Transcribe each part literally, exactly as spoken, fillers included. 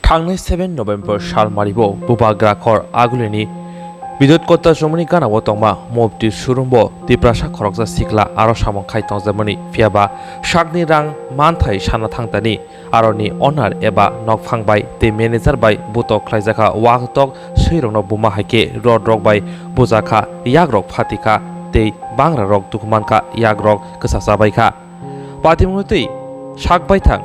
Thangnai seven November sal maribo Bubagra khor Agulini Bidot Kotta chumuni gana o tongma Mufti Surumbo Tiprasa khoroksa sikla aro samung khai tongjakmani, phiyaba sakni rang manthai sana thangtani aroni owner eba nokphang bai tei manager bai butok khlaijakha, watok swirokno buma hai khe rod rok bai bujakha, yakrok phatikha tei bangrarok dukhu mankha, yakrok kwsa chabaikha. Patimungno twi sak baithang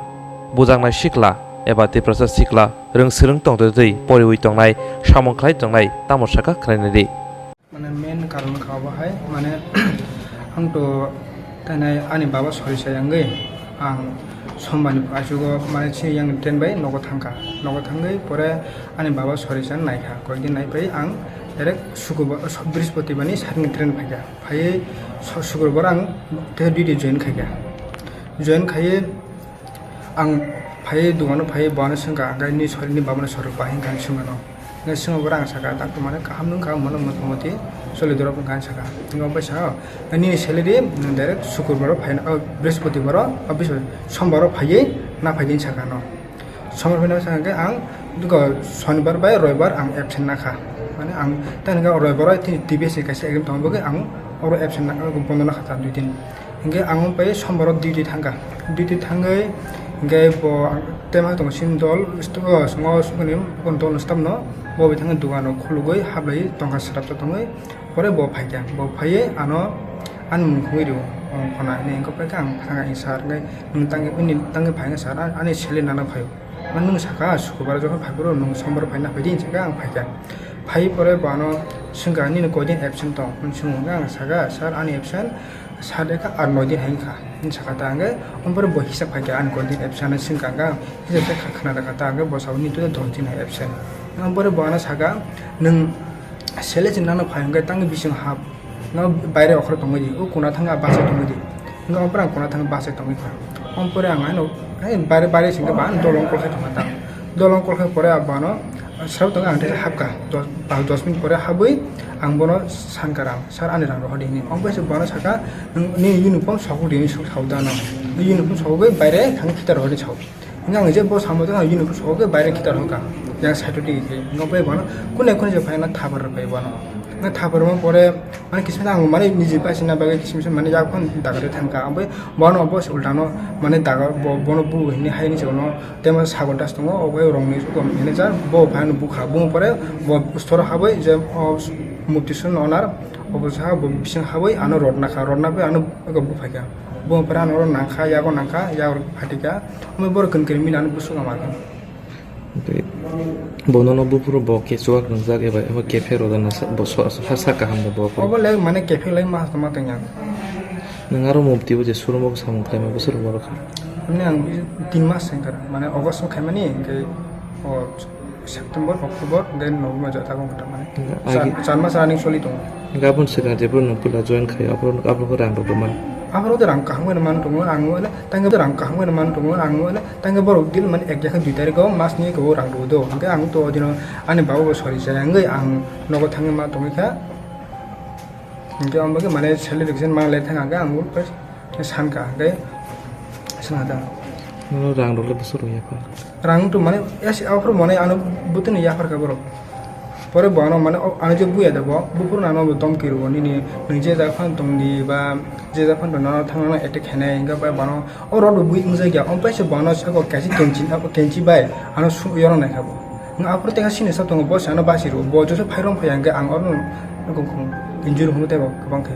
bujaknai sikla eba Tiprasa sikla rwng swrwng tongtwi twi poriwi tongnai, samung khlai tongnai tamo sakha khwnainai di. Mane main karon kha obo hai, mane ang to tainai ani baba sori sai wngwi ang sombarni achugo mane chini yang train bai nogo thangkha, nogo thangwi pore ani baba sori san naikha, koikdin naipai ang direct sukubar, brispotibani sakni train phaikha. Phaiwi su-, sukurbar ang tei duty join khaikha. Join khaiwi ang phaiwi dukano phaiwi bono swngkha, hwnkhe nini sori, nini babano sori bahai wngkha hinwi swngmano. Hwnkhe swngmano ang sakha, "Doctor mane kaham wngkha, mano motamoti choli dorok wngkha," hinwi sakha. Hwnkhe omo bai sakha, "Nini salary nwng direct sukurbaro phaina, o, brispotibaro, o, brispotibaro, sombaro phaiwi na phaidi," hinwi sakha ano. Sombar phai na sakha hwnkhe ang duka sonibar bai roibar ang absent nakha. Mane ang tei hwnkhe roibaro tini T B S ni kaisa exam tongma bagwi ang oro absent nakha, bondo nakha ta dui din. Hwnkhe ang pai sombaro duty thangkha. Duty thangwi hwnkhe bo tema tongo chini dol, sto-, o, songo sukuni dol staff no bo bai thangwi dukano khulugwi hablaiwi tongkha swrapsa tongwi. Pore bo phaikha, bo phaiwi ano ani mung khungwi rw-, o, khona hinwi wngkha, phaikha ang thangkha, "Sir, hwnkhe nwng tangwi, nini tangwi phaikha sir, a-, ani salary nana phaio." Mane nwng sakha, "Sukubar jokhon phaiphuru nwng sombar phaina phaidi," hinwi sakha, ang phaikha. Phaiwi pore bo ano swngkha, "Nini koidin absent tong?" Hwnwi swngkha, ang sakha, "Sir, ani absent sat ekha ar noi din hai wngkha," hinwi sakha ta, hwnkhe omo pore bo hisab khaikha, ani koidin absent hinwi swngkha, hwnkhe ang hisab khe kha-, khna rwkha ta, hwnkhe bo sabo, "Nini to dol din hai absent." Omo pore bo ano sakha, "Nwng salary nana phai hwnkhe tangwi bising hap." No baire okhorok tongwi di, o kuna thangwi bus o tongwi di. Hwnkhe omo pore ang kuna thangwi bus o tongwi kha. Omo pore ang ano, eh, baire, baire singkhe ba ano dolong kolkhai tongma tang. Dolong kolkhai pore abo ano srabo tongwi ang teisa hapkha. Dos, pas dos minute pore habwi ang bono sankha rang, "Sir, ani rang rohor di," hinwi. Omo pore se bono sakha, "Nwng nini uniform sokok di," hinwi sok-, sao da ano. Uniform sokogwi baire thangwi khitar rohor di sao. Hwnkhe ang je bo samo tong, ang uniform sokogwi baire khitar hokha. Yang side o tigi khe. Hwnkhe bai bono kune kune je phaina thapar rwphai bono. Na thapar rwma pore, mane, kisima ang, mane, niji paisina bagwi kisima mane yak phano dagarwi thangkha. Ang bai bono bo se ultano, mane, dagar, bo, bono bu hinwi haini se bono, tei mane sagol das tongo, o bai rongni manager, bo phaino bukha. Buma pore bo store habwi je, o, Mufti Surumbo owner, obo sa bo bising habwi ano rod nakha, rod nabai ano buphaikha. Buma pore ano oro nangkha, yago nangkha, yago phatikha. Omo borok kwrwng kwrwng mili ano bwswk ama khe. Tei bo nono buphuru bo kechuak nwngjak eba, eba kephe rwdana sa-, bo so-, sa-, sa kaham da bo. Obo le mane kephe lai ma tongma tongya. Nwng aro Mufti bo je Surumbo samung khlaima bwswk rwma rwkha? Mane ang tin mas wngkha, mane August o khaimani, hwnkhe o September, October, hwnkhe November jota kong kota mane. Hwnkhe char, agi char mas running soli tongo. Hwnkhe aboni swkang jephru nwng puila join khai, aphuru, aphuru rang rwgwma. Aphuru de rang kaham khe man tongo, ang wale, tangwi rang kaham khe man tongo, ang wale, tangwi borok deal mani ek jakha dui tarikh o mas ni kebo rang rw do. Hwnkhe ang to odino ani baba bo sori jaya wngwi ang nogo thangwi ma tongwi kha. Hwnkhe omo khe mane salary rwkhe man lai thang hwnkhe ang bo sankha hwnkhe swnam da. Nono rang rok le bwswk rw ya kha? Rang to mane, yes, aphuru mane ano bwtwino yaphar kha borok. Pore bo ano mane, o, ano je buya da bo, buphuru ano bo domki rwo, "Nini, nwng je jak phan tong di ba, je jak phan tong, nono thang, nono attack khainai," hwnkhe bai bono, o rod bo bui wngjakya, omo paisa bono saka kaisa kenchi, kenchi bai ano su-, yorok naikha bo. Wng aphuru tei sini sa tongo, bo se ano basi rwo, bo joto phai rwng phai ya, hwnkhe ang oro injury hwnwi teibo kwbang khe.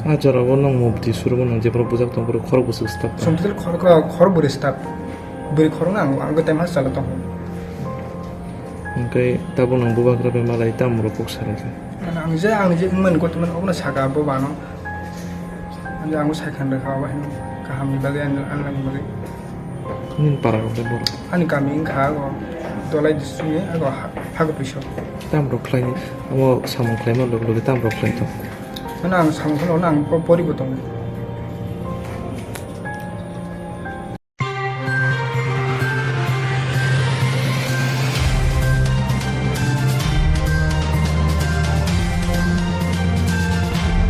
A jora o nwng Mufti Surumbo nwng jephuru bujak tong, phuru khorok bwswk staff tong? Chwng total khor-, khor-, khorok bwrwi staff. Bwrwi khoroknwi ang, ang tei mas chala tongo. Hwnkhe tabuk nwng bubagra bai malai tamo rok kok salai kha? Mane ang je, ang je wngmani gotto mani obono saka bo bano. Ang je ang bo sai khan rwkha obo hinwi kahamni bagwi, ani, ani bagwi. Nini para rok le borok? Ani kami wngkha o Dolai district ni, o ha-, Hagopiso. Tamo rok khlai ni, omo samung khlaima loge loge tamo rok khlai tong? Mane ang samung khlaino ang po-, poribo tongo.